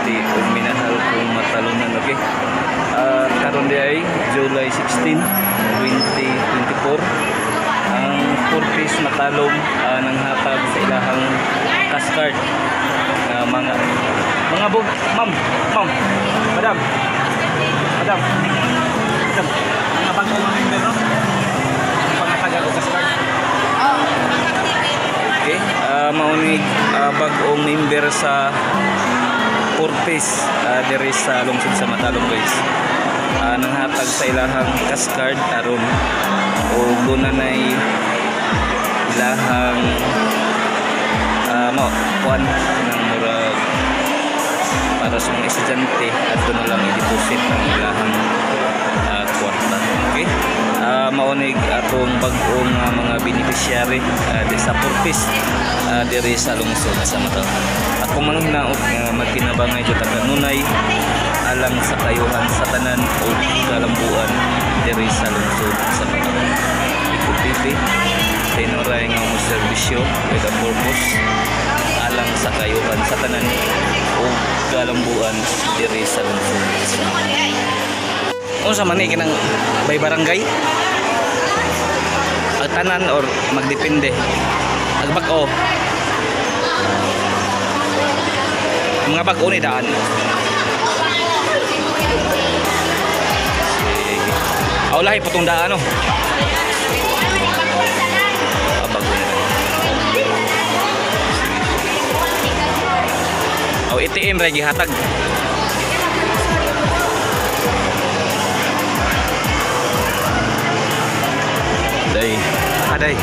Minati ug minahal kong matalunan, okay? Karon di ay July 16, 2024. Ang 4-piece Matalom nanghatag sa ilahang cash card mga bug, ma'am, ma'am, madam, madam, madam, mga bago mga member, no? Pangatagal og cash card. Okay, mao ni bag-ong member sa 4-piece diri sa lungsod sa Matalom, guys. Nanghatag sa ilahang cash card aron o duna nay ilahang mo kuan ng murag para sa mga estudyante, adto na lang i-deposit ang ilahang kwarta. Okay? Mao ni atong bag-ong mga beneficiary di sa 4-piece diri sa lungsod sa Matalom. Ako mang hinaot nga magkinabangay jud ta kanunay alang sa kayuhan sa tanan o kalambuan diri sa lungsod sa Matalom. Iko TV, tinuray nga mo serbisyo with a purpose alang sa kayuhan sa tanan o kalambuan diri sa lungsod sa Matalom. Unsa man ni kanang by barangay? Ang tanan or magdepende? Ag bag-o. Mga bag-o ni daan. Sige. Aw lahi potong daan, no. Ah, bago na lang. Sige. Aw ATM ra gihatag. Day. Aday.